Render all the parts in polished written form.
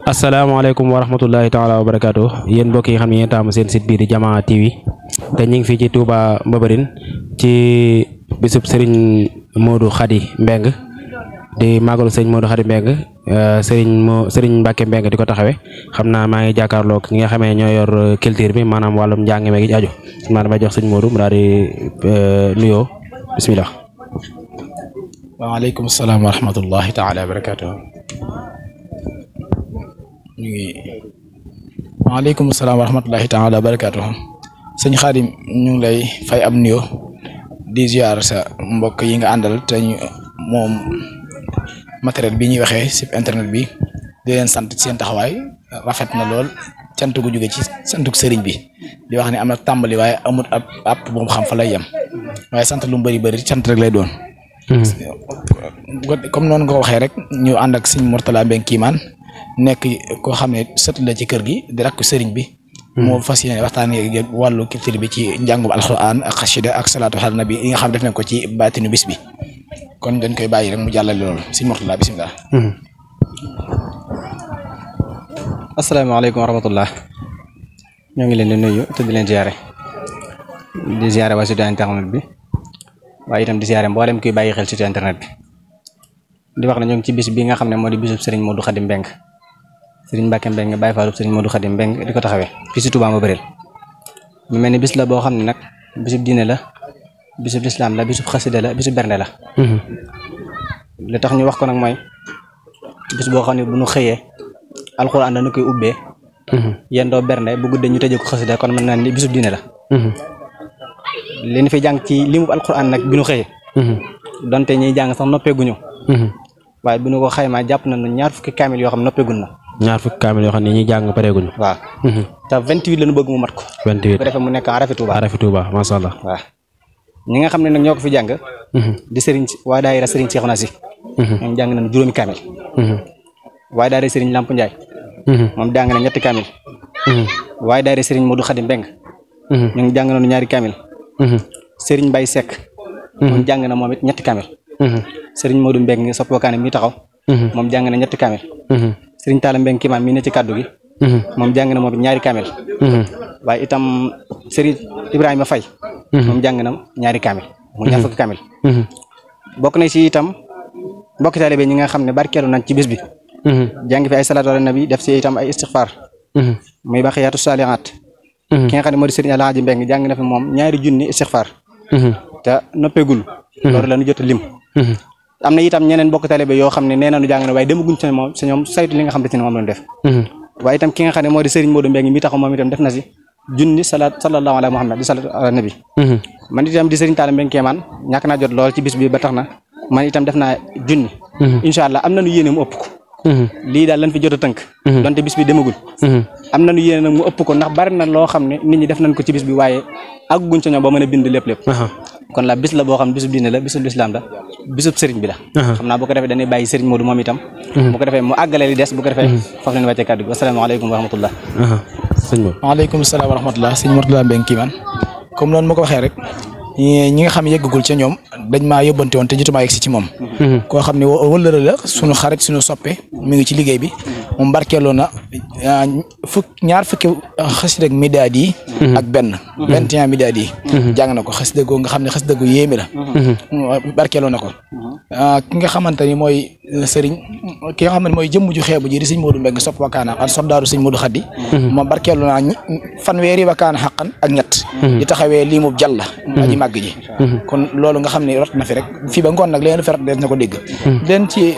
asalaamaaleykum wa rahmatullahi taala wa barakaatu yéen mbokk yi xam ne yéen taamu seen site bii di Jamaa TV te ñu ngi fii ci Touba Mbébarine ci bisub Serigne Modou Khady Mbengue di màggalu Serigne Modou Khady Mbengue Serigne Mbacke Mbengue di ko taxawee xam naa maa ngi jàkkaarloog ñi nga xamee ñoo yor culture bi maanaam wàllum njàng meeg aju maa damay jox Serigne Modou mu daal di nuyoo bisimilah. waaleykum salaam wa rahmatullahi taala wa barakaatu. waaleykum salaam wa rahmatullahi taala wa barakaatu. sëñ Xaadim ñu ngi lay fay am nuyoo di ziar sa mbokk yi nga àndal te moom matériel bi ñuy waxee si internet bi di leen sant ci seen taxawaay rafet na lool cant gu jóge ci santuk sëriñ bi di wax ne am na tàmbali waaye amul ab app bu mu xam fa lay yem waaye sant lu mu bëri cant rek lay doon. comme noonu nga ko waxee rek ñu ànd ak sëñ Mourtala Mbengue Kiimaan nekk koo xam ne sët la ci kër gi di rakk sëriñ bi. moo fas yéene waxtaanee wàllu culture bi ci njàngum alxuraan ak xasida ak salaatu ala nabi yi nga xam def nañ ko ci baatinu bis bi kon dañ koy bàyyi rek mu jàllale loolu sëñ Mourtala bisimilah. asalaamaaleykum wa rahmatullah ñoo ngi leen di nuyu te di leen ziare waa site internet bi waaye itam di ziare mboolem kuy bàyyi xel site internet bi di wax ne ñoo ngi ci bis bi nga xam ne moo di bisub Serigne Modou Khady Mbengue Serigne Mbacke Mbengue Baye Fallou Serigne Modou Khady Mbengue di ko taxawee fii si Touba Mbébarine mu mel ni bis la boo xam ne nag bisub diine la bisub lislaam la bisub xasida la bisub bernde la. li tax ñu wax ko nag mooy bis boo xam ne bu ñu xëyee alxuraan dañu koy ubbee. yendoo bernde bu guddee ñu tëjee ko xasida kon mën naa ni bisub diine la. li ñu fi jàng ci limu alxuraan nag bi ñu xëyee. donte ñuy jàng sax noppeeguñu. waaye bu ñu ko xaymaa jàpp nañu ñaar fukki kaamil yoo xam noppeegun na. ñaar fukki kaamil yoo xam ne ñi jàng pareeguñu. waaw. te 28 la ñu bëgg mu mat ko. 28 bu defee mu nekk Arafi Touba. Arafi Touba macha allah. waaw ñi nga xam ne nag ñoo ko fi jàng. di Serigne waa daayira Serigne Cheikhouna Sy. ñoom jàng nañu juróomi kaamil. waaye daayira Serigne Lamp Ndiaye. moom jàng na ñetti kaamil. waaye daayira Serigne Modou Khady Mbengue. ñoom jàng nañu ñaari kaamil. Serigne Baye Seck. moom jàng na moom it ñetti kaamil. Serigne Modou Mbengue soppookaane mi taxaw. moom jàng na ñetti kaamil. Serigne Talla Mbengue Kiimaan mi ne ci kaddu gi. moom jàng na moom it ñaari kaamil. waaye itam Serigne Ibrahima Faye. moom jàng na ñaari kaamil. mu ñaar fukki kaamil. bokk na ci itam mbokki taalibe ñi nga xam ne barkeelu nañ ci bis bi. jàng fi ay salaatu ala nabi def ci itam ay istixfaar. muy baqiyaatu saalihaat. ki nga xam ne moo di Serigne Alhaji Mbengue jàng na fi moom ñaari junni istixfaar. te noppeegul. loolu la ñu jot a lim. am na itam ñeneen mbokk taalibe yoo xam ne nee nañu jàng na waaye demaguñ ci moom si ñoom saytu li nga xam ne moom lañ def. waaye itam ki nga xam ne moo di Serigne Modou Mbengue mi taxaw moom itam def na si junni sallallahu ala Muhammad di salaatu ala nabi. man itam di Serigne Talla Mbengue Kiimaan ñàkk naa jot lool ci bis bi ba tax na man itam def naa junni. incha allah am nañu yéene mu ëpp ko. lii daal lañ fi jot a tënk. donte bis bi demagul. am nañu yéene nag mu ëpp ko ndax bari na loo xam ne nit ñi def nañ ko ci bis bi waaye àgguñ ca ñoom ba mën a bind lépp. kon la bis la boo xam ne bisub diine la bisub lislaam la bisub sëriñ bi la. xam naa bu ko defee dañuy bàyyi sëriñ Modou moom itam. bu ko defee mu àggale li des bu ko defee foofu leen wàccee kàddu gi asalaamaaleykum wa rahmatullah. sëñ Modou. waaleykum salaam wa rahmatullah sëñ Mourtala Mbengue Kiimaan comme noonu ma ko waxee rek ñi nga xam yeggagul ca ñoom dañ maa yóbbante woon te jotumaa yegg si ci moom. koo xam ne wëllëra la sunu xarit sunu soppe mi ngi ci liggéey bi moom barkeeloo na ñaar fukki xasida ak midaad yi ak benn 21 midaad yi jàng na ko xasida goo nga xam ne xasida gu yéeme la barkeeloo na ko ki nga xamante ni mooy sëriñ ki nga xam ne mooy jëmm ju xeebu ji di sëñ Modou Mbengue sopp wakaana ak soldaaru sëñ Modou Khady moom barkeeloo naa fanweeri wakaana xaqan ak ñett di taxawee lii mu jàll aji màgg ji kon loolu nga xam ne rot na fi rek fii ba ngoon nag leen fi rot des na ko dégg leen ci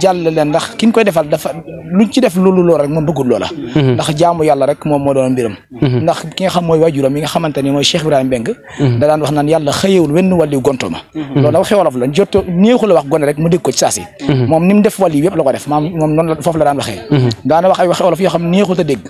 jàll leen ndax ki ñu koy defal dafa luñ ci def loolu rek moom bëggul loola ndax jaamu yàlla rek moom moo doon mbiram ndax ki nga xam mooy waajuram yi nga xamante ni mooy Cheikh Ibrahima Mbengue da daan wax naan yàlla xëyewul wenn wàlliw gonto ma loolu da waxee wolof la jot néexu la wax gone rek mu dégg ko ci saasi moom ni mu def wàlliw yëpp la ko def moom noonu la foofu la daan waxee daana wax ay waxee wolof yoo xam néexul te dégg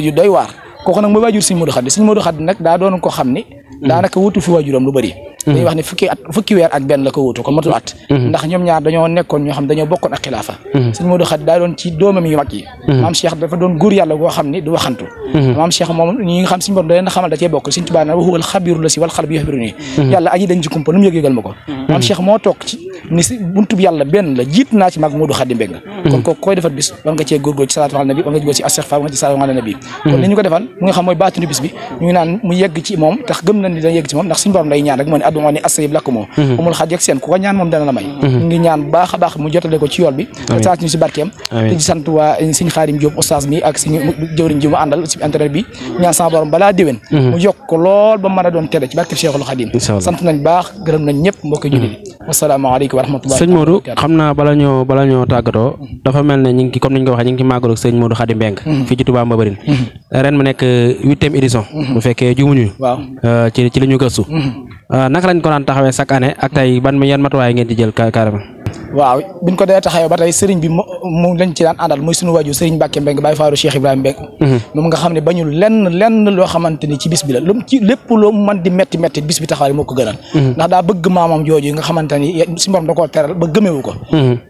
yu doy waar kooku nag mooy waajur sëñ Modou Khady sëñ Modou Khady nag daa doon ko xam ni daanaka wutu fi waajuram lu bëri dañuy wax ne fukki weer ak benn la ko wuutu kon matul at ndax ñoom ñaar dañoo nekkoon ñoo xam dañoo bokkoon ak xilaafa sëñ Modou Khady daa doon ci doomam yu mag yi maam Cheikh dafa doon góor yàlla goo xam ne du waxantu maam Cheikh moom ñi nga xam suñu borom da leen xamal da cee bokk Sëñ Tuubaa na waxuwal xabiru la si wal xal bi yox biru nii yàlla aji dañ ci kumpa lu mu yëgal ma ko maam Cheikh moo toog ci ni si buntub yàlla benn la jiit naa ci mag Modou Khady Mbengue kon kooku koy defal bis war nga cee góorgóor ci salaatu ala nabi war nga góor ci astighfar war nga ci salaatu ala nabi kon li ñu ko defal mu nga xam mooy baatinu bis bi ñu ngi naan mu yegg ci moom tax gëm nañ ni dañ yegg ci moom ndax suñu borom day ñaan rek moo ne addu ni asayib lakk moo amul xaaj yegg seen ku ko ñaan moom dana la may ñu ngi ñaan baax a baax mu jotale ko ci yool bi sant ñu si barkeem di ci sant waa Sëñ Xaadim Diop oustaz mi ak suñu jëwriñ ji mu àndal si internet bi ñaan sama borom balaa déwén mu yokk ko lool ba mën a doon télé ci barke Cheikhul Khadim sant nañ baax gërëm nañ ñëpp mbokk jullit asalaamaaleykum wa rahmatullahi sëñ Modou xam naa bala ñoo tàggatoo dafa mel ne ñu ngi comme ni ñu ko waxee ñu ngi ci màggalu sëñ Modou Khady Mbengue fii ci Touba Mbabarine ren mu nekk 8e édition bu fekkee jumuñu waaw ci li ñu gëstu naka lañ ko daan taxawee chaque année ak tey yan matuwaay ngeen di jël carrément waaw biñ ko dee taxawee ba tey sëriñ bi mu lañ ci daan àndal muy suñu waaju sëriñ Mbacke Mbengue Baye Faaru Cheikh Ibrahima Mbengue moom nga xam ne bañul lenn loo xamante ni ci bis bi la lu ci lépp loo mën di metti bis bi taxawal moo ko gënal ndax daa bëgg maamam jooju nga xamante ni si borom da koo teral ba gëmewu ko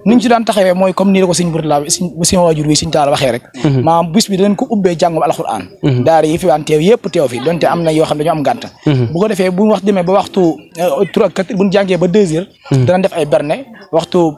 niñ ci daan taxawee mooy comme nii la ko sëñ Burtala sëñ waajur wi sëñ Taala waxee rek maam bis bi dañ ko ubbee jàngum alxuraan daara yi fi waan teew yëpp teew fi donte am na yoo xam ne dañoo am gànt bu ko defee bu wax demee ba waxtu 3 buñ jàngee ba 2 heures danañ def ay berne waxtu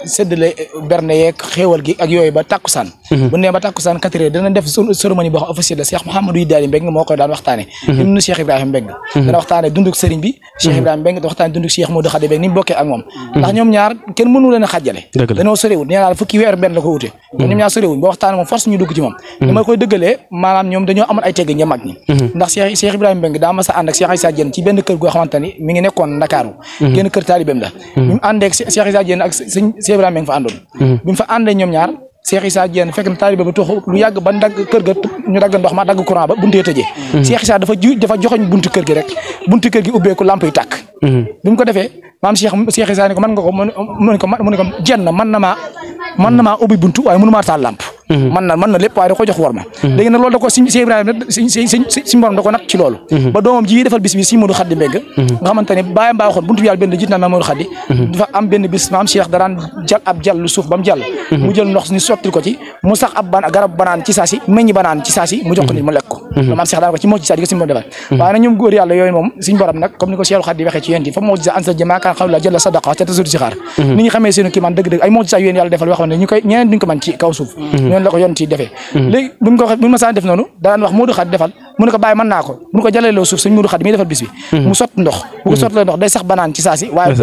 séddale berne yeeg xéewal gi ak yooyu ba tàkkusaan bu nee ba tàkkusaan 4 heures dana def cérémonie boo xam officiel la Cheikh Mouhamadou Yidali Mbengue moo koy daan waxtaane dund Cheikh Ibrahima Mbengue dana waxtaane dunduk sëriñ bi Cheikh Ibrahima Mbengue da waxtaane dunduk Cheikh Modou Khady Mbengue ni mu bokkee ak moom ndax ñoom ñaar kenn mënu leen a xàjjale dañoo soriwul nee naa la fukki weer benn la ko wute kon ñoom ñaar soriwul ba waxtaane moom force ñu dugg ci moom dama koy dëggalee maanaam ñoom dañoo amoon ay tegg ña mag ñi ndax Cheikh Ibrahima Mbengue daa mas a ànd ak Cheikh Issa Diène ci benn kër goo xamante ni mi ngi nekkoon Ndakaaru génn kër taalibeem la bi mu àndee ak Cheikh Issa Diène ak Cheikh Ibrahima Mbengue fa àndoon bi mu fa àndee ñoom ñaar Cheikh Issa Diène fekk na taalibe ba tox lu yàgg ba dagg kër ga ñu dagg ndox ma dagg courant ba buntu tëjee Cheikh Issa dafa joxoñ buntu kër gi rek buntu kër gi ubbeeku lamp yi tàkk bi mu ko defee maam Cheikh Issa ne ko mën nga ko mu ne ko jenn mën na maa ubbi buntu waaye mënu maa taal lamp mën na lépp waaye da ko jox war ma léegi nag loolu da ko Cheikh Ibrahima si borom da ko nag ci loolu ba doomam ji defal bis bi Sëñ Modou Khady Mbengue nga xamante ne bàyyam baa waxoon buntu bi yàlla benn jiit naa ma Modou Khady dafa am benn bis maam Cheikh daraan jal ab jàll suuf ba mu jàll mu jël ndox ni sottil ko ci mu sax ab garab banaan ci saasi meññi banaan ci saasi mu jox ko nit mu lekk ko maam Cheikh daan ko ci moo ci saa di ko Sëñ Modou defal waaye nag ñoom góor yàlla yooyu moom suñu borom nag comme ni ko Cheikh Khady waxee ci yéen fa moo ci ansa jëmaakaan xaw la jël sadaqa ca tasudi si xaar ni ñu xamee seenu kii man dëgg-dëgg ay moo ci saa yéen yàlla defal yoo xam ne ñu koy ñeneen duñ ko mën ci kaw suuf ñoonu la ko yoon ci defee léegi buñ ko buñ ma saan def noonu daan wax Modou Khady defal mu ne ko bàyyi mën naa ko mu ne ko jàlleeloo suuf Sëñ Modou Khady mi defal bis bi mu sott ndox bu ko sottalee ndox day sax banaan ci saasi waaye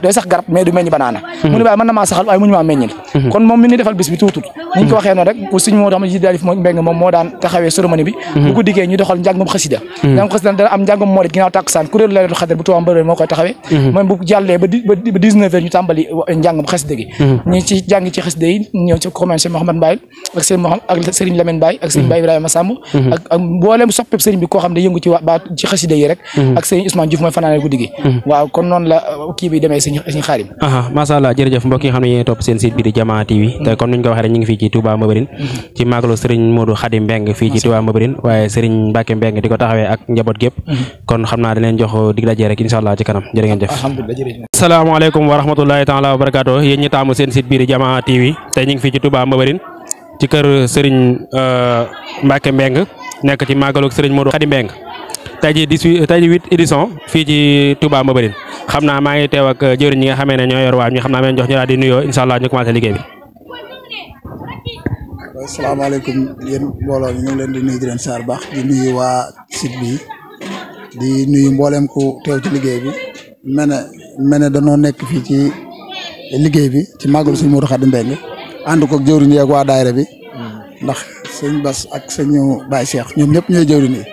day sax garab mais du meññ banaana mu ne bàyyi mën na maa saxal waaye mu ñu maa meññil kon moom mi ni defal bis bi tuutut ni ñu ko waxee noonu rek Sëñ Modou xam ne Yidali Mbengue moom moo daan taxawee cérémonie bi bu ko diggee ñu doxal njàngum xasida dana am njàngum moo ginnaaw tàkkusaan kuréelu Laylatul Qadr bu Tuubaa Mbabarine moo koy taxawee moom bu jàllee ba 19 heures ñu tàmbali njàngum xasida gi ñi ci jàng ci xasida yi ñëw ci commencé Mouhamad Mbaye ak Serigne Lamine Mbaye ak Serigne Baye Ibrahima Samb ak mboolem soppeb Serigne bi koo xam ne yëngu ci ba ci xasida yi rek ak Serigne Ousmane Diouf mooy fanaane guddi gi waaw kon noonu la kii bi demee Serigne Xaadim masha Allah jërëjëf mbokk yi xam ne yéen topp seen site bi di Diama TV te comme niñ ko waxee rek ñu ngi fii ci Touba Mbabarine ci màggalu Serigne Modou Khady Mbengue fii ci Touba Mbabarine waaye Serigne Mbacke Mbengue di ko taxawee ak njaboot gépp kon xam naa da leen jox dig daje rek inshallah ci kanam jërë ngeen jëf asalaamaaleykum wa rahmatullahi taala wa barakaatu yéen ñi taamu seen site bi di Diama TV te ñu ngi fii ci Touba Mbabarine ci kër Serigne Mbacke Mbengue nekk ci màggalu Serigne Modou Khady Mbengue tey ji 8 édition fii ci Touba Mbabarine xam naa maa ngi teew ak jëwriñ ñi nga xamee ne ñoo yor waa ñu xam naa leen jox ñu daal di nuyoo inshallah ñu commencé liggéey bi. asalaamaaleykum yéen mbooloo mi ñu ngi leen di nuyu di leen saar baax di nuyu waa site bi di nuyu mboolem ku teew ci liggéey bi mel ne danoo nekk fii ci liggéey bi ci màggalu Sëñ Modou Khady Mbengue ànd ko jëwriñ yi ak waa daayira bi ndax sëñ Bass ak sëñ Baye Cheikh ñoom ñëpp ñooy jëwriñ yi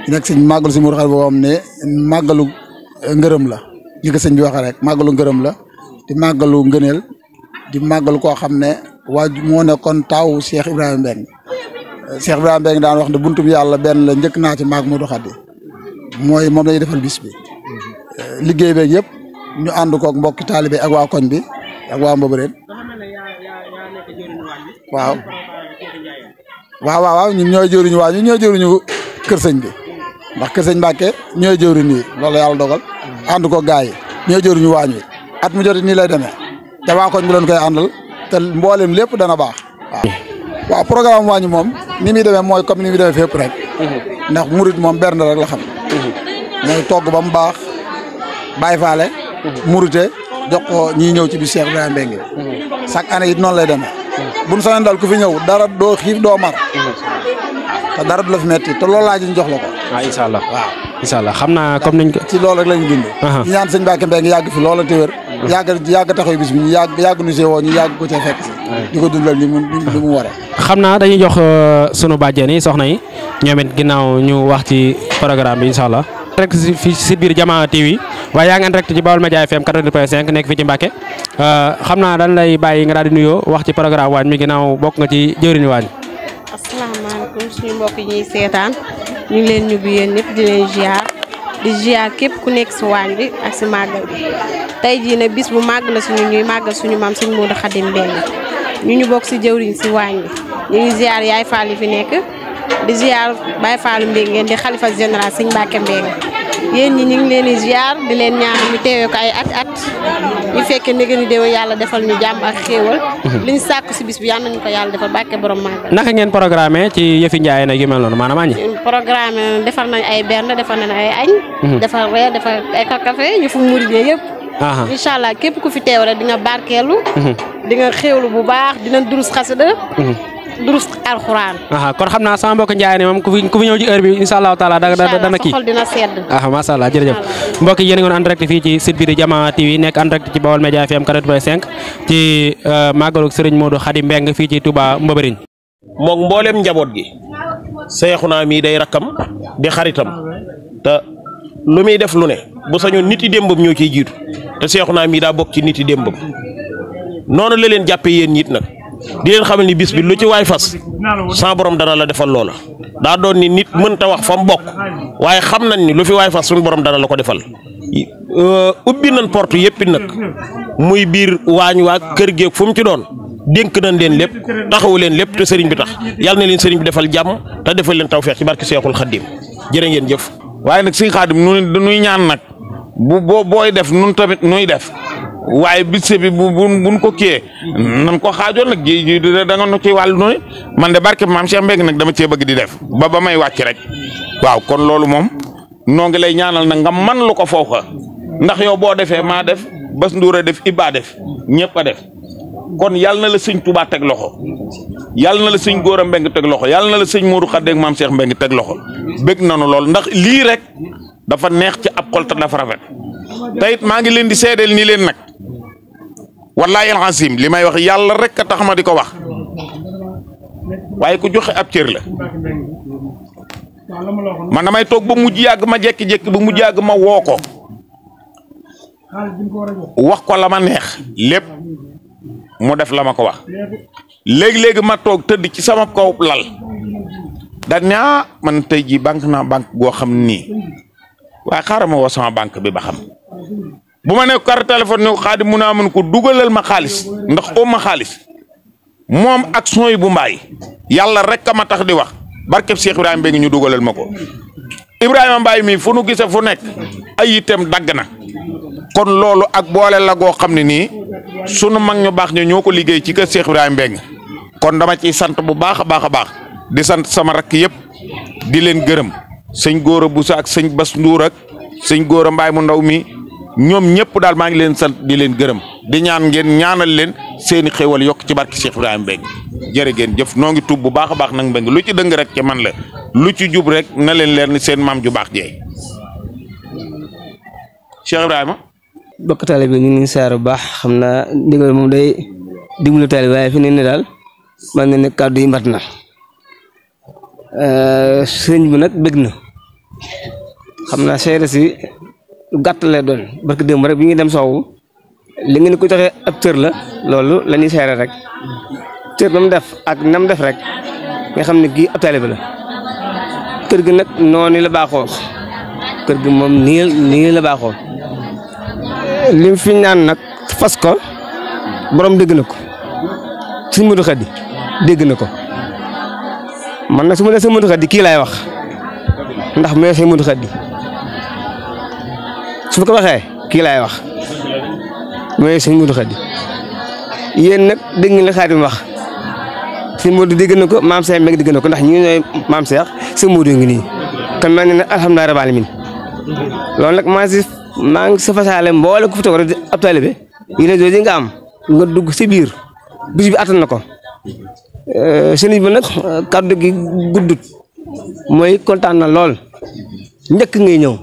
di nekk sëñ màggalu Sëñ Modou Khady boo xam ne màggalu ngërëm la li ko sëñ bi waxee rek màggalu ngërëm la di màggalu ngëneel di màggalu koo xam ne waa moo nekkoon taawu Cheikh Ibrahima Mbengue Cheikh Ibrahima Mbengue daan wax ne buntu bi yàlla benn la njëkk naa ci maag Modou Khady mooy moom lañuy defal bis bi liggéey beeg yëpp ñu ànd koog mbokki taalibe ak waa koñ bi ak waa Mbabarine waaw ñun ñooy jëwriñu waa ñun ñooy jëwriñu kër sëñ bi ndax kër sëñ Mbacke ñooy jëwriñ yi loolu yàlla dogal ànd ko gaay yi ñoo jëruñu waañ wi at mu jot nii lay demee te waa koñ bi leen koy àndal te mboolem lépp dana baax waaw programme waañ moom ni muy demee mooy comme ni muy demee fépp rek ndax murit moom bernde rek la xam ñooy togg ba mu baax bàyyi faale murite jox ko ñiy ñëw ci bi Cheikh Ibrahima Mbengue chaque année it noonu lay demee buñ sañoon daal ku fi ñëw dara doo xiif doo mar te dara du la fi metti te loolu laa ñu jox la ko. incha allah waaw incha allah xam naa comme niñ ko. ci loolu rek lañu dund. ñu ñaan sëñ Mbacke Mbengue yàgg fi loola te wér. yàgg taxaw bis bi ñu yàgg nu see woo ñu yàgg ko cee fekk si. di ko dundal ni mu waree. xam naa dañuy jox sunu bàjjen yi soxna yi ñoom it ginnaaw ñu wax ci programme bi incha allah. rek fii si biir Diama TV waaye yaa ngi rek ci Baol Média FM 88.5 nekk fii ci Mbacke xam naa dañ lay bàyyi nga daal di nuyoo wax ci programme waañ mi ginnaaw bokk nga ci jëwriñu waañ. asalaamaaleykum suñu mbokk yi ñuy seetaan ñu ngi leen nuyu yéen ñëpp di leen ziar képp ku nekk si waañ bi ak si màggal bi tey jii nag bis bu màgg la suñu ñuy màggal suñu maam sëñ Modou Khadim Mbengue ñu bokk si jëwriñ si waañ bi ñu ngi ziar yaay Fall yi fi nekk di ziar Baye Fall Mbengue di xalifa général sëñ Mbacke Mbengue yéen ñi ñu ngi leen di ziar di leen ñaanal ñu teewee ko ay at ñu fekkee ndege ni déwén yàlla defal ñu jàmm ak xéewal li ñu sàkku si bis bi yàlla nañu ko yàlla defal bàkke borom màggal. naka ngeen programme ci yëfi njaay nag yu mel noonu maanaam añ. programme defar nañ ay bernde defar nañ ay añ. defar reer defar ay café ñu fu muridee yëpp. incha allah képp ku fi teew rek di nga barkeelu. di nga xéewlu bu baax dinañ durus xasida durus alxuraan. kon xam naa sama mbokk njaay ne moom ku fi ñëw ci heure bi incha allahu taala dana kii. xol dina sedd. macha allah jërëjëf mbokk yi yéen a ngi woon en direct fii ci site bi di Diama TV nekk en direct ci Baol Média FM 88.5 ci màggalu Serigne Modou Khadim Mbengue fii ci Touba Mbëbëriñ. moom mboolem njaboot gi Seexuna mii day rakkam di xaritam te lu muy def lu ne bu sañoon nit yi démbam ñoo ciy jiitu te Seexuna mii daa bokk ci nit yi démbam noonu la leen jàppee yéen nit nag. di leen xamal ni bis bi lu ci waay fas sa borom dana la defal loola daa doon ni nit mënta wax fa mu bokk waaye xam nañ ni lu fi waay fas suñu borom dana la ko defal ubbi nañ porte yëpp nag muy biir waañ waa kër geeg fu mu ci doon dénk nañ leen lépp taxawu leen lépp te sëriñ bi tax yàlla na leen sëriñ bi defal jàmm te defal leen tawfeex ci barke Seexul Xaddim jërë ngeen jëf. waaye nag sëñ Xaadim nuy ñaan nag booy def nun tamit nuy def. waaye bis bi buñ ko kiyee nan ko xaajoon nag ji da nga nu ci wàllu noonu man de barke maam Cheikh Mbengue nag dama cee bëgg di def ba may wàcc rek waaw kon loolu moom noo ngi lay ñaanal nag nga man lu ko foofa ndax yow boo defee maa def Bas Ndour a def Iba def ñëpp a def kon yàlla na la sëñ Touba teg loxo yàlla na la sëñ Gora Mbengue teg loxo yàlla na la sëñ Modou Khadim maam Cheikh Mbengue teg loxo bëgg nanu lool ndax lii rek dafa neex ci ab xol te dafa rafet te it maa ngi leen di seedeel nii leen nag. wallahi alazim li may wax yàlla rek a tax ma di ko wax waaye ku joxe ab cër la man damay toog ba mujj yàgg ma jékki-jékki ba mujj yàgg ma woo ko wax ko la ma neex lépp mu def la ma ko wax léegi-léegi ma toog tëdd ci sama kaw lal dañ ne man tey jii banque naa banque goo xam nii waaye xaaral ma woo sama banque bi ba xam bu ma nekk carte téléphone ne Xaadim mun naa mën ko dugalal ma xaalis ndax oo ma xaalis moom ak son yi bu mbaay yàlla rek a ma tax di wax barkeb Cheikh Ibrahima Mbengue ñu dugalal ma ko Ibrahima Mbaye mi fu nu gisee fu nekk ay itam dagg na kon loolu ak boole la goo xam ne nii sunu mag ñu baax ñoo ko liggéey ci kër Cheikh Ibrahima Mbengue kon dama ciy sant bu baax a baax a baax di sant sama rakk yëpp di leen gërëm sëñ Gora Boussa ak sëñ Bas Ndour ak sëñ Gora Mbaye mu ndaw mi ñoom ñëpp daal maa ngi leen sant di leen gërëm di ñaan ngeen ñaanal leen seeni xéwal yokk ci barki Cheikh Ibrahima Mbengue jërë ngeen jëf noo ngi tuub bu baax a baax nag Mbengue lu ci dëng rek ci man la lu ci jub rek na leen leer ni seen maam ju baax jeey Cheikh Ibrahima. bokk taalibe bi ñu ngi saar bu baax xam naa ndigal moom day diglu taalibe waaye fi ne daal man ne kàddu yi mat na sëñ bi nag bëgg na xam naa seere si gàtt lay doon barke démb rek bi ngi dem soowu li ngeen ko joxe ab cër la loolu la ñuy seere rek cër ba mu def ak nam def rek nga xam ne kii ab taalibe la kër gi nag noonu la baaxoo kër gi moom nii la baaxoo lim fi ñaan nag fas ko borom dégg na ko Sëñ Modou Khady dégg na ko man nag su ma nee Sëñ Modou Khady kii laay wax ndax mooy Sëñ Modou Khady su ma ko waxee kii laay wax mooy sëñ Modou Khady yéen nag dégg ngeen li Xaadim wax sëñ Modou dégg na ko maam Cheikh Mbengue dégg na ko ndax ñi ñooy maam Cheikh sëñ Modou ngi nii kon mel na ne alhamdulilah rabbil alamin loolu nag maa ngi sa fasaale mboole ku fi toog rek ab taalibe yi ne jooju nga am nga dugg si biir bis bi attan na ko sëriñ bi nag kàddu gi guddut mooy kontaan na lool njëkk ngay ñëw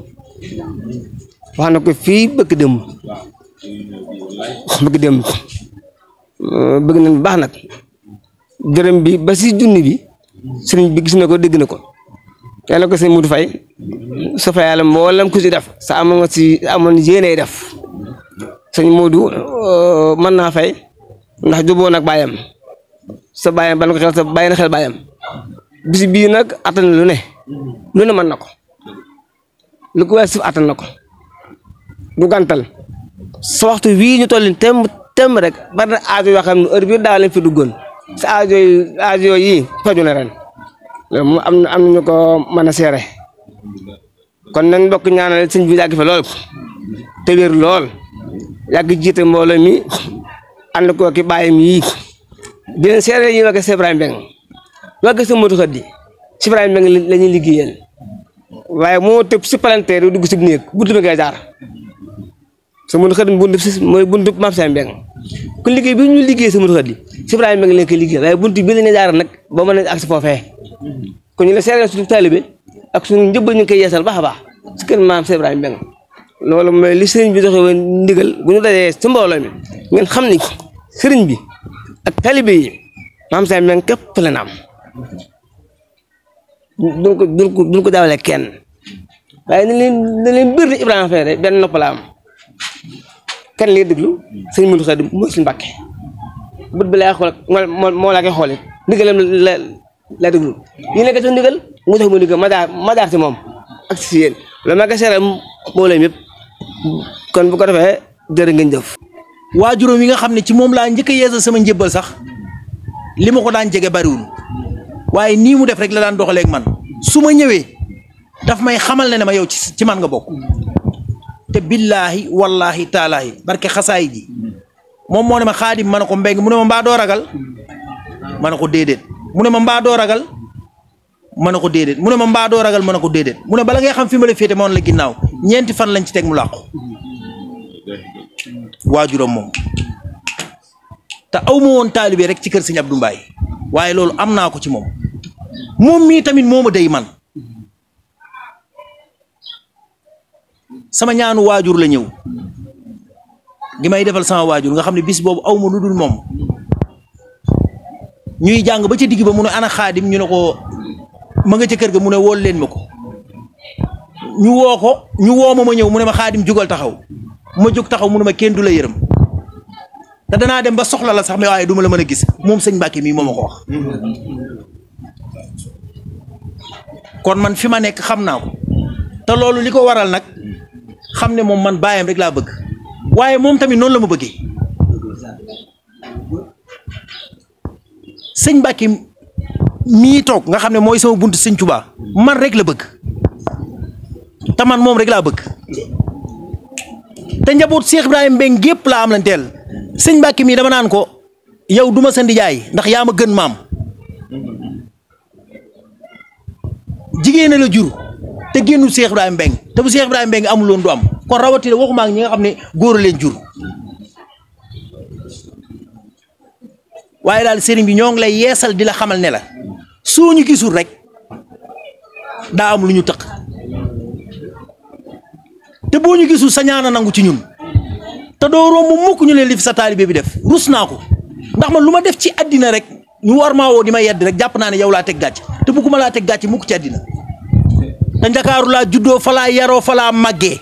wax na ko fii bëgg dem bëgg nañ baax nag dërëm bi ba si junni bi sëriñ bi gis na ko dégg na ko yàlla ko sëñ Modou Faye sa fa yàlla mboolam ku si def sa amoon yéenay def sëñ Modou mën naa fay ndax juboo nag bàyyam sa bàyyam ban ko xel sa bàyyi na xel bàyyam bis bii nag attan lu ne mën na ko lu ko wees suuf attan na ko du gàntal sa waxtu wii ñu toll tem rek bari na aajo yoo xam ne heure bii daa leen fi duggoon sa aajo yi faju na ren loolu moom am nañu ko mën a seere kon nañ bokk ñaanal sëñ bi yàgg fi lool te wér lool yàgg jiite mbooloo mi ànd ko ki bàyyam yi di leen seere yi wagge Cheikh Ibrahima Mbengue wagge sa Modou Khady Cheikh Ibrahima Mbengue la ñuy liggéeyal waaye moo tëb si palanteer du dugg si néeg buntu bi ngay jaar sa Modou Khady mooy buntu maam Cheikh Mbengue ku liggéey bi ñu liggéey sa Modou Khady Cheikh Ibrahima Mbengue leen koy liggéey waaye buntu bi la ñuy jaar nag ba mën a agsi foofee kon ñu la seere suñu taalibe ak suñu njëbbal ñu koy yeesal baax a baax si kër maam Cheikh Ibrahima Mbengue loolu mooy li sëriñ bi doxee woon ndigal bu ñu dajee ci mbooloo mi ngeen xam ni sëriñ bi ak taalibe yi maam Cheikh Mbengue képp la naam duñ ko daawale kenn waaye na leen bir ni Ibrahima Faye rek benn nopp la am kan lay déglu sëñ Modou Khady mooy suñu Mbàkke bët bi lay xool moo laa koy xoolit ndigalam la déglu ñu nekk ci ndigal mu jox ma ndigal ma jaar ci moom ak ci yéen loolu maa ngi seere mbooloo yëpp kon bu ko defee jërë ngeen jëf. waajuróom yi nga xam ne ci moom laa njëkk a yeesal sama njëbbal sax li ma ko daan jege bariwul waaye nii mu def rek la daan doxaleeg man su ma ñëwee daf may xamal ne ma yow ci man nga bokk te billaahi wallaahi taalaahi barke xasaay ji moom moo ne ma Xaadim ma ne ko Mbengue mu ne ma mbaa doo ragal ma ne ko déedéet mu ne ma mbaa doo ragal ma ne ko déedéet mu ne ma mbaa doo ragal ma ne ko déedéet mu ne bala ngay xam fi ma la féete ma woon la ginnaaw ñeenti fan lañ ci teg mu làqu waajuram moom te aw ma woon taalibe rek ci kër Sëñ Abdou Mbaye waaye loolu am naa ko ci moom mii tamit moo ma day man sama ñaanu waajur la ñëw gi may defal sama waajur nga xam ne bis boobu aw ma lu dul moom ñuy jàng ba ca digg ba mu ne ana Xaadim ñu ne ko ma nga ca kër ga mu ne wool leen ma ko ñu woo ma ñëw mu ne ma Xaadim jugal taxaw ma jóg taxaw mu ne ma kenn du la yërëm te danaa dem ba soxla la sax mais waaye du ma la mën a gis moom sëñ Mbàkke mii moo ma ko wax kon man fi ma nekk xam naa ko te loolu li ko waral nag xam ne moom man baayam rek laa bëgg waaye moom tamit noonu la ma bëggee sëñ Mbàkke mii toog nga xam ne mooy sama bunt sëñ Tuubaa man rek la bëgg te man moom rek laa bëgg te njaboot Cheikh Ibrahima Mbengue gépp laa am lan teel sëñ Mbàkke mii dama naan ko yow duma sa ndijaay ndax yaa ma gën maam jigéen la jur te génnul Cheikh Ibrahima Mbengue te bu Cheikh Ibrahima Mbengue amul woon du am kon rawatina waxuma ak ñi nga xam ne góor leen jur waaye daal sëriñ bi ñoo ngi lay yeesal di la xamal ne la soo ñu gisul rek daa am lu ñu tëq te boo ñu gisul sa ñaana nangu ci ñun te doo romb mukk ñu leen li fi sa taalibe bi def rus naa ko ndax man lu ma def ci àddina rek ñu war maa woo di ma yedd rek jàpp naa ne yow laa teg gàcc te bëgguma laa teg gàcc mukk ci àddina te Ndakaaru laa juddoo fa laa yaroo fa laa màggee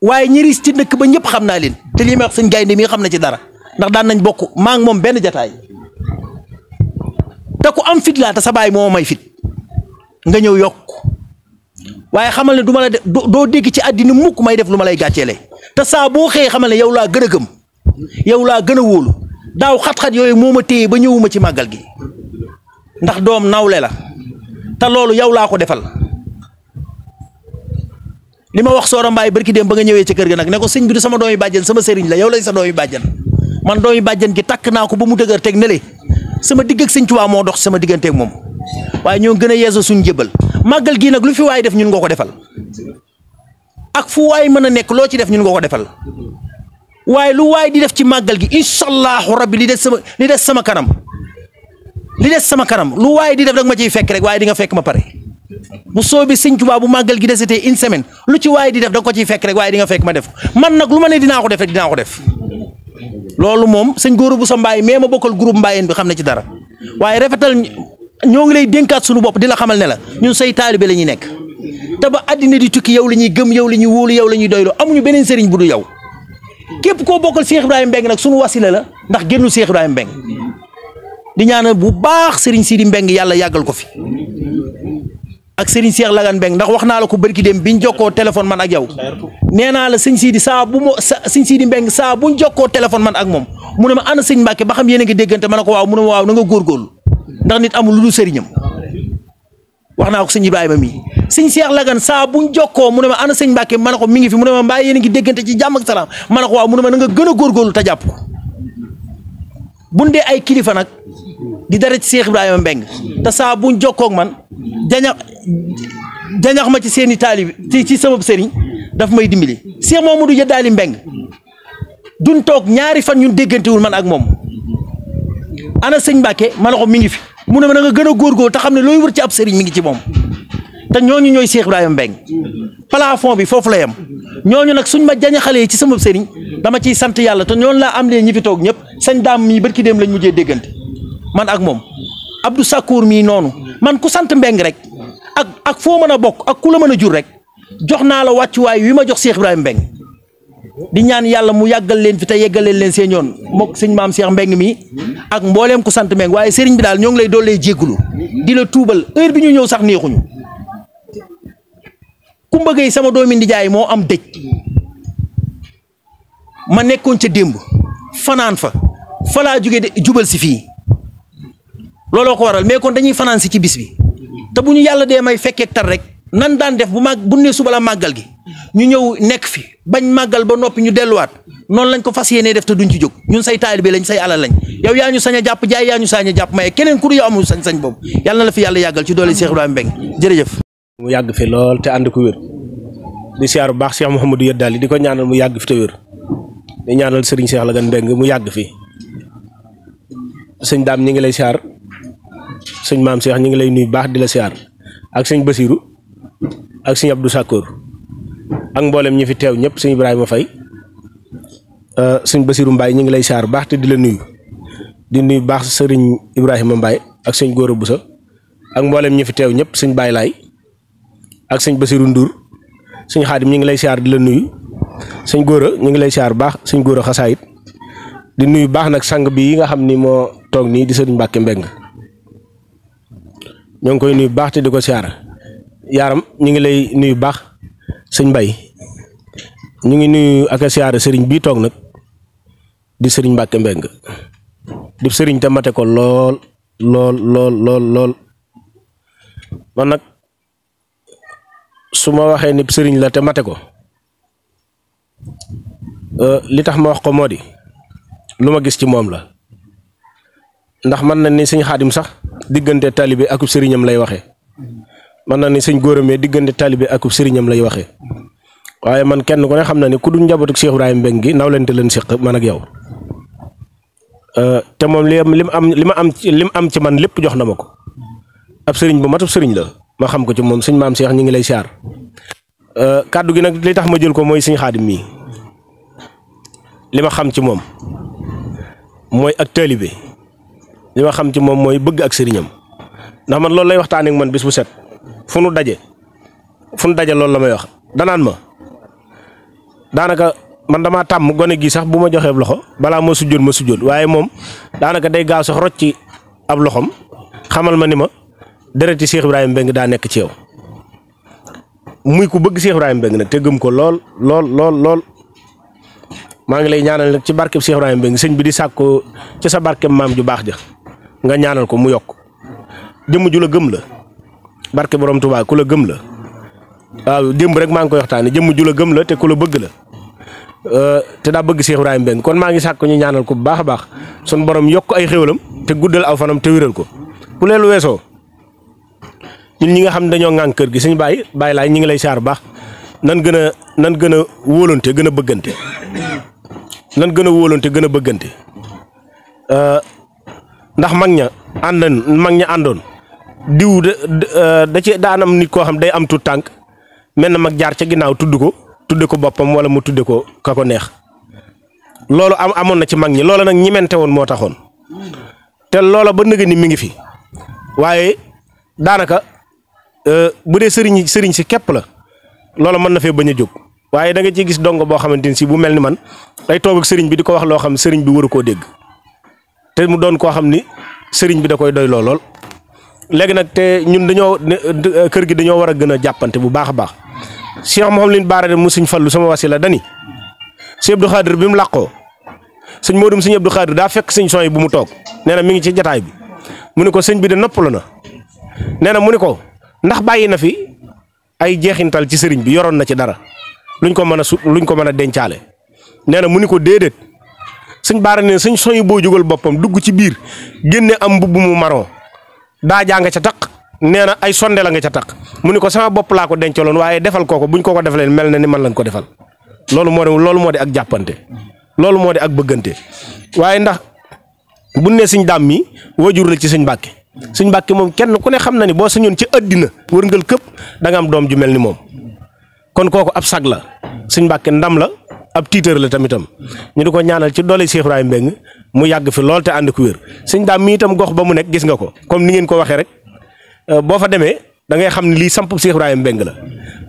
waaye ñiris ci dëkk ba ñëpp xam naa leen te lii may wax sëñ Gaynde mi xam na ci dara ndax daan nañ bokk maa ngi moom benn jataay te ku am fit laa te sa baay moo may fit nga ñëw yokk waaye xamal ne du ma la def doo dégg ci àddina mukk may def lu ma lay gàcceele te saa boo xëyee xamal ne yow laa gën a gëm yow laa gën a wóolu daaw xat-xat yooyu moo ma téye ba ñëwuma ci màggal gi ndax doom nawle la te loolu yow laa ko defal li ma wax Soora Mbaay barki dem ba nga ñëwee ci kër ga nag ne ko sëñ bi du sama doomi bàjjen sama sëriñ la yow lay sa doomi bàjjen man doomi bàjjen gi takk naa ko ba mu dëgër teg ne le sama digg ak sëñ Tuubaa moo dox sama digganteeg moom waaye ñoo gën a yeesal suñu jëbal màggal gii nag lu fi waay def ñun nga ko defal ak fu waay mën a nekk loo ci def ñun nga ko defal waaye lu waay di def ci màggal gi incha allahu rabbi li des sama kanam lu waay di def rek ma ciy fekk rek waaye di nga fekk ma pare bu soobee sëñ Tuubaa bu màggal gi desetee une semaine lu ci waay di def da nga ko ciy fekk rek waaye di nga fekk ma def man nag lu ma ne dinaa ko def rek dinaa ko def loolu moom sëñ Góora bu sa mbaay mais ma bokkal groupe mbaayeen bi xam ne ci dara waaye rafetal ñoo ngi lay dénkaat suñu bopp di la xamal ne la ñun say taalibe la ñuy nekk te ba àddina di tukki yow la ñuy gëm yow la ñuy wóolu yow la ñuy doyloo amuñu beneen sëriñ bu du yow képp koo bokkal Cheikh Ibrahima Mbeng nag suñu wasila la ndax génnul Cheikh Ibrahima Mbeng di ñaanal bu baax sëriñ Sidi Mbeng yàlla yàggal ko fi ak sëriñ Cheikh Lagan Mbeng ndax wax naa la ko barki dem biñ jokkoo téléphone man ak yow nee naa la sëñ Sidi sëñ Sidi Mbeng saa buñ jokkoo téléphone man ak moom mu ne ma ana sëñ Mbàkke ba xam yéen a ngi déggante ma ne ko waaw mu ne ma waaw na nga góorgóorlu ndax nit amul lu dul sëriñam wax naa ko sëñ Ibrahima mii sëñ Cheikh Lagan saa buñ jokkoo mu ne ma ana sëñ Mbàkke ma ne ko mi ngi fi mu ne ma mbaa yéen a ngi déggante ci jàmm ak salaam ma ne ko waaw mu ne ma na nga gën a góorgóorlu te jàpp ko buñ dee ay kilifa nag di dara ci Cheikh Ibrahima Mbeng te saa buñ jokkoo ak man jañax ma ci seeni taalibi ci sama sëriñ daf may dimbali Cheikh Mamadou Yadaali Mbeng duñ toog ñaari fan ñun déggantewul man ak moom ana sëñ Mbàkke ma ne ko mi ngi fi mu ne ma na nga gën a góorgóorlu te xam ne looy wër ci ab sëriñ mi ngi ci moom te ñooñu ñooy Cheikh Ibrahima Mbeng plafond bi foofu la yem ñooñu nag suñ ma jañaxalee ci sama sëriñ dama ciy sant yàlla te ñooñu laa am lee ñi fi toog ñëpp sañ daam mii barki dem lañ mujjee déggante man ak moom Abdou Sakour mii noonu man ku sant Mbeng rek ak foo mën a bokk ak ku la mën a jur rek jox naa la wàccuwaay wi ma jox Cheikh Ibrahima Mbeng di ñaan yàlla mu yàggal leen fi te yeggaleel leen seen yoon mook sëñ maam Cheikh Mbeng mi ak mbooleem ku sant Mbeng waaye sëriñ bi daal ñoo ngi lay doole jéggulu di la tuubal heure bi ñu ñëw sax neexuñu ku mbëggee sama doomi ndijaay moo am dëj ma nekkoon ca démb fanaan fa laa jóge de jubal si fii looloo ko waral mais kon dañuy fanaan si ci bis bi te bu ñu yàlla dee may fekkeek tar rek nan daan def bu ne suba la màggal gi ñu ñëw nekk fi bañ màggal ba noppi ñu delluwaat noonu lañ ko fas yéenee def te duñ ci jóg ñun say taalibe lañ say alal lañ yow yaa ñu sañ a jàpp jaay yaa ñu sañ a jàpp maye keneen ku du yow amul sañ-sañ boobu yàlla na la fi yàlla yàggal ci doole Cheikh Ibrahima Mbeng jërëjëf. mu yàgg fi lool te ànd ko wér di siyaar bu baax Cheikh Mouhamadou Yadaali di ko ñaanal mu yàgg fi te wér di ñaanal Serigne Cheikh Lagan Mbeng mu yàgg fi sëñ daam ñi ngi lay siyaar sëñ maam Cheikh ñi ngi lay nuyu baax di la siyaar ak sëñ Basiru ak sëñ Abdou Sakour ak mboolem ñi fi teew ñëpp sëñ Ibrahima Faye sëñ Basiru Mbaye ñi ngi lay siyaar baax te di la nuyu di nuyu baax Serigne Ibrahima Mbaye ak sëñ Góora Busa ak mboolem ñi fi teew ñëpp sëñ Baye Laay ak sëñ Basiru Ndour sëñ Xaadim ñi ngi lay siyaar di la nuyu sëñ Góora ñu ngi lay siyaar baax sëñ Góora Xasaayit di nuyu baax nag sang bi yi nga xam ni moo toog nii di sëriñ Mbàkke Mbeng ñoo ngi koy nuyu baax te di ko siyaar yaaram ñu ngi lay nuyu baax sëñ Mbay ñu ngi nuyu ak a siyaar sëriñ bii toog nag di sëriñ Mbàkke Mbeng di sëriñ te mate ko lool man nag su ma waxee ni sëriñ la te mate ko li tax ma wax ko moo di lu ma gis ci moom la ndax man na ni sëñ Xaadim sax diggante taalibe akub sëriñam lay waxee man na ni sëñ Góoramee diggante taalibe akub sëriñam lay waxee waaye man kenn ku ne xam na ni ku dul njabootu Cheikh Ibrahima Mbeng gi nawlante leen séq man ak yow te moom li ma am ci man lépp jox na ma ko ab sëriñ bu matub sëriñ la ma xam ko ci moom sëñ maam Cheikh ñi ngi lay siyaar kàddu gi nag li tax ma jël ko mooy sëñ Xaadim mii li ma xam ci moom mooy ak taalibe li ma xam ci moom mooy bëgg ak sëriñam ndax man loolu lay waxtaanee ak man bis bu set fu nu daje loolu la may wax danaan ma daanaka man damaa tàmm gone gi sax bu ma joxee loxo balaa ma sujjóot waaye moom daanaka day gaaw sax rocc ci ab loxom xamal ma ni ma dereti Cheikh Ibrahima Mbeng daa nekk ci yow muy ku bëgg Cheikh Ibrahima Mbeng nag te gëm ko lool maa ngi lay ñaanal nag ci barkeb Cheikh Ibrahima Mbeng sëñ bi di sàkko ci sa barkeb maam ju baax ja nga ñaanal ko mu yokk jëmm ju la gëm la barke borom Tuubaa ku la gëm la waaw démb rek maa ngi koy waxtaane jëmm ju la gëm la te ku la bëgg la te daa bëgg Cheikh Ibrahima Mbengue kon maa ngi sàkk ñu ñaanal ko bu baax a baax sun borom yokk ay xéwalam te guddal aw fanam te wéral ko bu leelu weesoo ñun ñi nga xam ne dañoo ŋànk kër gi suñu bàyyi laay ñi ngi lay saar baax nan gën a wóolante gën a bëggante gën a bëggante ndax mag ña àndoon diw da ci daanam nit koo xam day am tuut tànk mel na mag jaar ca ginnaaw tudde ko boppam wala mu tudde ko ka ko neex loolu amoon na ci mag ñi loola nag ñimente woon moo taxoon te loola ba nëgë ni mi ngi fi waaye daanaka bu dee sëriñ si képp la loola mën na fee bañ a jóg waaye da nga ciy gis dongo boo xamante ni si bu mel ni man day toog ak sëriñ bi di ko wax loo xam sëriñ bi waru koo dégg te mu doon koo xam ni sëriñ bi da koy doy lool léegi nag te ñun kër gi dañoo war a gën a jàppante bu baax a baax Cheikh Mouhamadou Bara mu sëñ Fallu sama wasila dani sëñ Abdou Khadir bi mu làqoo sëñ Modou sëñ Abdou Khadir daa fekk sëñ son yi bu mu toog nee na mi ngi ci jataay bi mu ne ko sëñ bi de noppalu na nee na mu ne ko ndax bàyyi na fi ay jeexintal ci sëriñ bi yoroon na ci dara luñ ko mën a dencaale nee na mu ni ko déedéet sëñ Bara ne sëñ son yi boo jógal boppam dugg ci biir génne am mbubb mu marron daa jaa nga ca taq nee na ay sonde la nga ca taq mu ni ko sama bopp laa ko dencaloon waaye defal kooko buñ ko defalee mel na ni man lañ ko defal loolu moo di ak jàppante loolu moo di ak bëggante waaye ndax buñ ne sëñ daam mi wajur la ci sëñ Mbàkke sëñ Mbàkke moom kenn ku ne xam na ni boo sañoon ci àddina wërngal këpp da nga am doom ju mel ni moom kon kooku ab sag la sëñ Mbàkke ndam la ab tiitër la tamitam ñu di ko ñaanal ci doole Cheikh Ibrahima Mbengue mu yàgg fi lool te ànd ko wér sëñ daam mi itam gox ba mu nekk gis nga ko comme ni ngeen ko waxee rek boo fa demee da ngay xam ne lii sampub Cheikh Ibrahima Mbengue la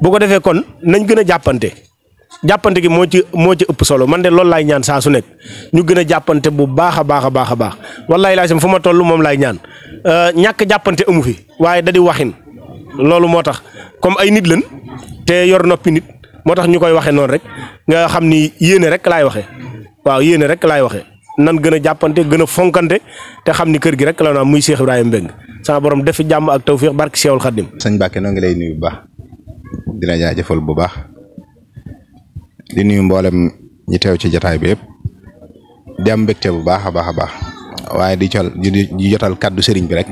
bu ko defee kon nañ gën a jàppante gi moo ci ëpp solo man de loolu laay ñaan saa su nekk ñu gën a jàppante bu baax a baax a baax a baax wallaay laa sam fu ma toll moom laay ñaan ñàkk jàppante amu fi waaye da di waxin loolu moo tax comme ay nit lañ te yor noppi nit moo tax ñu koy waxee noonu rek nga xam ni yéene rek laay waxee waaw yéene rek laay waxee nan gën a jàppante gën a fonkante te xam ni kër gi rek la naa muy Cheikh Ibrahima Mbengue sama borom def fi jàmm ak tawfiix barki Cheikhul Khadim. sëñ Mbàkke noo ngi lay nuyu bu baax di la jaajëfal bu baax di nuyu mboolem ñi teew ci jataay bi yëpp di am mbégte bu baax a baax a baax waaye di jotal kàddu sëriñ bi rek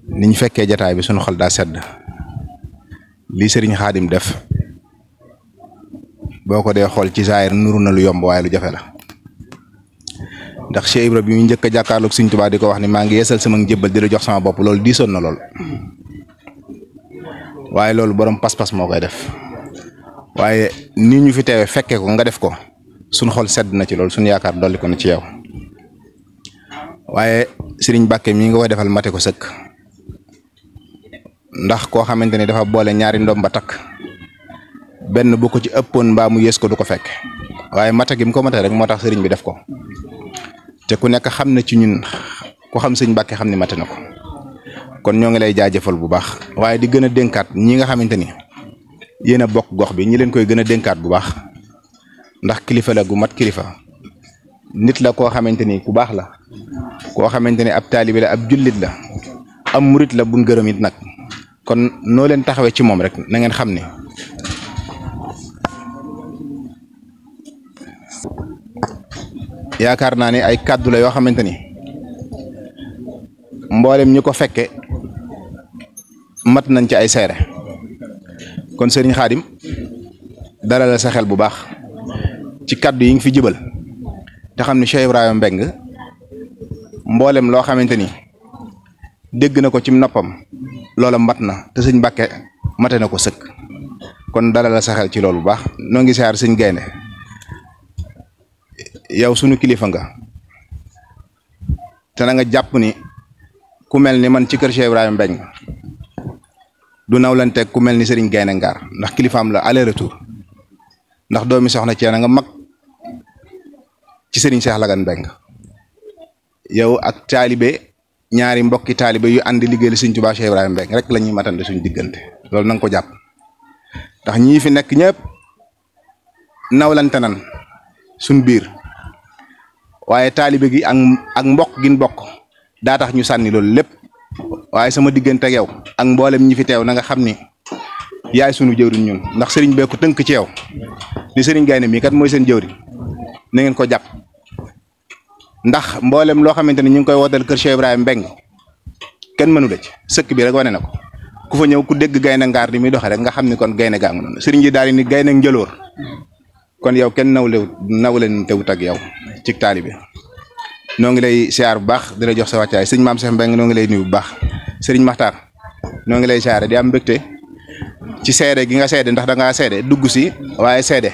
ni ñu fekkee jataay bi sunu xol daa sedd lii sëriñ Xaadim def boo ko dee xool ci saayir nuru na lu yomb waaye lu jafe la ndax Cheikh Ibra bi mu njëkk a jàkkaarloog Sëriñ Tuubaa di ko wax ni maa ngi yeesal sama njëbbal di la jox sama bopp loolu diisoon na lool waaye loolu borom pas-pas moo koy def waaye nii ñu fi teewee fekkee ko nga def ko suñ xol sedd na ci loolu suñ yaakaar dolli ko na ci yow waaye Sëriñ Mbàkke mii nga koy defal mate ko sëkk ndax koo xamante ni dafa boole ñaari ndom ba takk benn bu ko ci ëppoon mbaa mu yées ko du ko fekk waaye mate gi mu ko mate rek moo tax sëriñ bi def ko te ku nekk xam na ci ñun ku xam Sëriñ Mbàkke xam ni mate na ko kon ñoo ngi lay jaajëfal bu baax waaye di gën a dénkaat ñi nga xamante ni yéen a bokk gox bi ñi leen koy gën a dénkaat bu baax ndax kilifa la gu mat kilifa nit la koo xamante ni ku baax la koo xamante ni ab taalibe la ab jullit la am murit la buñ gërëm it nag kon noo leen taxawee ci moom rek na ngeen xam ni yaakaar naa ni ay kàddu la yoo xamante ni mboolem ñi ko fekke mat nañ ci ay seere kon sëriñ Xaadim dalal la sa xel bu baax ci kàddu yi nga fi jëbal te xam ni Cheikh Ibrahima Mbengue mboolem loo xamante ni dégg na ko ci noppam loola mat na te sëñ Mbàkke mate na ko sëkk kon dalal la sa xel ci loolu bu baax noo ngi siyaar sëñ Gaynde yow sunu kilifa nga te na nga jàpp ni ku mel ni man ci kër Cheikh Ibrahima Mbengue du nawlanteeg ku mel ni Serigne Gaynde Ngaar ndax kilifaam la aller retour ndax doomi soxna Ceena nga mag ci Serigne Cheikh Lagan Mbengue yow ak taalibe ñaari mbokki taalibe yu àndi liggéeyal Serigne Touba Cheikh Ibrahima Mbengue rek la ñuy matande suñu diggante loolu na nga ko jàpp ndax ñii fi nekk ñëpp nawlante nan suñ biir waaye taalibe gi ak mbokk gin bokk daa tax ñu sànni loolu lépp waaye sama diggante ak yow ak mboolem ñi fi teew na nga xam ni yaay sunu jëwriñ ñun ndax sëriñ bee ko tënk ci yow ni sëriñ Gaynde mii kat mooy seen jëwriñ na ngeen ko jàpp ndax mboolem loo xamante ni ñu ngi koy wootal kër Cheikh Ibrahima Mbeng kenn mënu la ci sëkk bi rek wane na ko ku fa ñëw ku dégg Gaynde Ngaar ni muy doxe rek nga xam ni kon Gaynde gaa ngi noonu sëriñ ji daal ni Gaynde Njëloor kon yow kenn nawle tewut ak yow ci taalibe noo ngi lay siyaar bu baax di la jox sa wàccaay sëñ Maam Cheikh Mbeng noo ngi lay nuyu bu baax sëriñ Maxtaar noo ngi lay siyaare di am mbégte ci seede gi nga seede ndax da ngaa seede dugg si waaye seede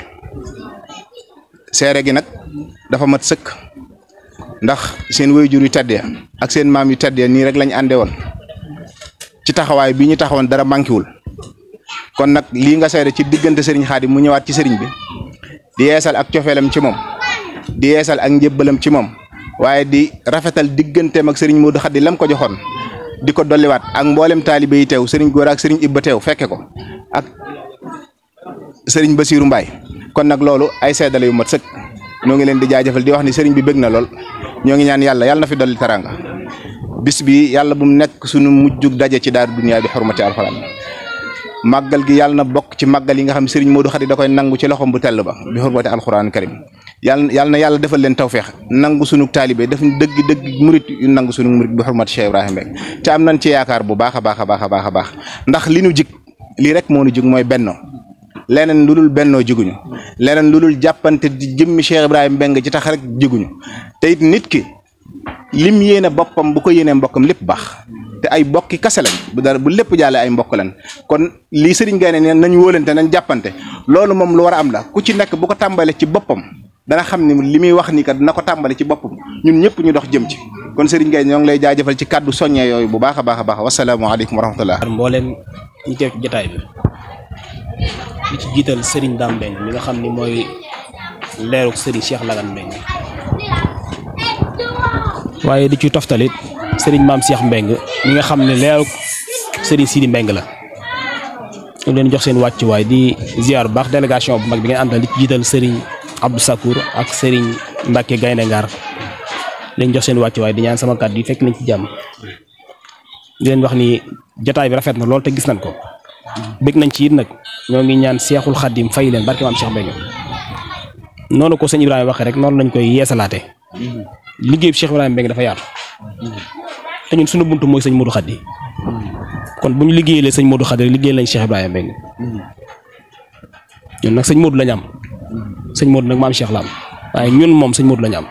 gi nag dafa mat sëkk ndax seen waajur yu tedd ya ak seen maam yu tedd ya nii rek lañ ànde woon ci taxawaay bi ñu taxawoon dara manquéwul kon nag lii nga seede ci diggante sëriñ Xaadim mu ñëwaat ci sëriñ bi di yeesal ak cofeelam ci moom di yeesal ak njébbalam ci moom waaye di rafetal digganteem ak sëriñ Modou Khady lam ko joxoon di ko dolliwaat ak mboolem taalibe yi teew sëriñ Góor ak sëriñ Ibba teew fekke ko ak sëriñ Basiiru Mbaay kon nag loolu ay seedale yu mat sëkk ñoo ngi leen di jaajëfal di wax ni sëriñ bi bëgg na lool ñoo ngi ñaan yàlla na fi dolli taranga bis bi yàlla bu mu nekk suñu mujjug daje ci daaru duniyaa bi xurmati alxuraan màggal gi yàlla na bokk ci màggal yi nga xam sëriñ Modou Khady da koy nangu ci loxom bu tell ba bi xurmati alxuraan karim yàlla na yàlla defal leen tawfeex nangu sunu taalibe def dëgg murit yu nangu sunu murit bi xurmati Cheikh Ibrahima Mbeng te am nañ ci yaakaar bu baax a baax ndax li nu jig lii rek moo nu jig mooy bennoo leneen lu dul bennoo jiguñu leneen lu dul jàppante di jëmmi Cheikh Ibrahima Mbeng ci tax rek jiguñu te it nit ki lim yéene boppam bu ko yéenee mbokkam lépp baax te ay bokki kase lañ bu lépp jàlle ay mbokk lañ kon lii sëriñ Gaynde ne nañ wóolante nañ jàppante loolu moom lu war a am la ku ci nekk bu ko tàmbalee ci boppam dana xam ni li muy wax ni kat dina ko tàmbale ci boppam ñun ñëpp ñu dox jëm ci kon sëriñ Gaynde ñoo ngi lay jaajëfal ci kàddu soññee yooyu bu baax a baax wasalaamaaleykum wa rahmatullah mbooleem ñi teew ci jotaay bi li ci jiital sëriñ Dame Mbeng mi nga xam ni mooy leeruk sëriñ Cheikh Lagane Mbeng waaye di ci toftalit sëriñ Maam Cheikh Mbeng mi nga xam ne leeruk sëriñ Sidi Mbeng la ñu leen jox seen wàccuwaay di ziar bu baax délégation bu mag bi ngeen àndal di ci jiital sëriñ Abdou Sakour ak sëriñ Mbacke Gaynde Ngaar leen jox seen wàccuwaay di ñaan sama kàddu yi fekk nañ ci jàmm di leen wax ni jotaay bi rafet na lool te gis nañ ko bëgg nañ ci it nag ñoo ngi ñaan Seexul Xaddim fay leen barke Maam Cheikh Mbeng noonu ko sëñ Ibrahima waxee rek noonu lañ koy yeesalaate liggéey bi Cheikh Ibrahima Mbeng dafa yaatu te ñun suñu buntu mooy sëñ Modou Khady kon bu ñu liggéeyee sëñ Modou Khady rek liggéey lañ Cheikh Ibrahima Mbeng ñun nag sëñ Modou lañ am sëñ Modou nag Maam Cheikh la am waaye ñun moom sëñ Modou lañ am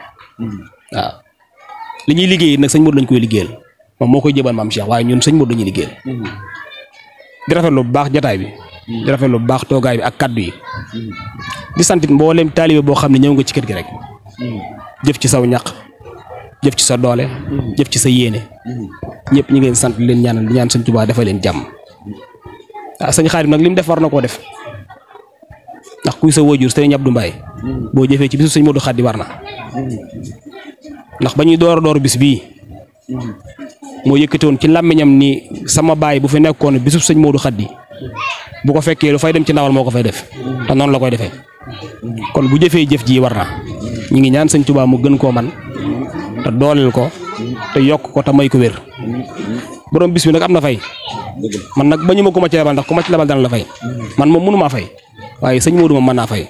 waaw li ñuy liggéey nag sëñ Modou lañ koy liggéeyal moom moo koy jébal Maam Cheikh waaye ñun sëñ Modou lañuy liggéeyal di rafetlu bu baax jotaay bi di rafetlu bu baax toogaay bi ak kaddu yi di santit mboolem taalibe boo xam ne ñëw nga ci kër gi rek jëf ci saw ñaq jëf ci sa doole jëf ci sa yéene ñëpp ñu ngi leen sant leen ñaanal di ñaan sëñ Tuubaa dafa leen jàmm waaw sëñ Xaadim nag li mu def war na koo def ndax kuy sa waajur sëñ Abdou Mbaye boo jëfee ci bisu sëñ Modou Khady war na ndax ba ñuy door bis bii moo yëkkati woon ci làmmiñam ni sama baay bu fi nekkoon bisu sëñ Modou Khady bu ko fekkee lu fay dem ci ndawal moo ko fay def te noonu la koy defee kon bu jëfee jëf ji war na ñu ngi ñaan sëñ Tuubaa mu gën koo man te dooleel ko te yokk ko te may ko wér borom bis bi nag am na fay man nag bañu ma ko ma ci lebal ndax ku ma ci lebal dana la fay man moom mënu maa fay waaye sëñ Modou moom mën naa fay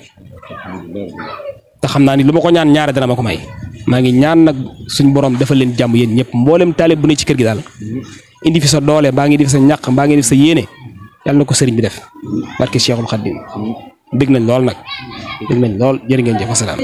te xam naa ni lu ma ko ñaan ñaare dana ma ko may maa ngi ñaan nag suñ borom defal leen jàmm yéen ñëpp mboolem taalib bu ne ci kër gi daal indi fi sa doole mbaa ngi def sa ñàq mbaa ngi def sa yéene yàlla na ko sëriñ bi def barke Cheikhul Khadim dégg nañ lool nag dégg nañ lool jërë ngeen jëf asalaam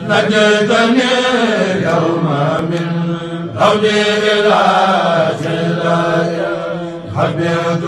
نجتني اليوم من هودي إلى جلال حبيت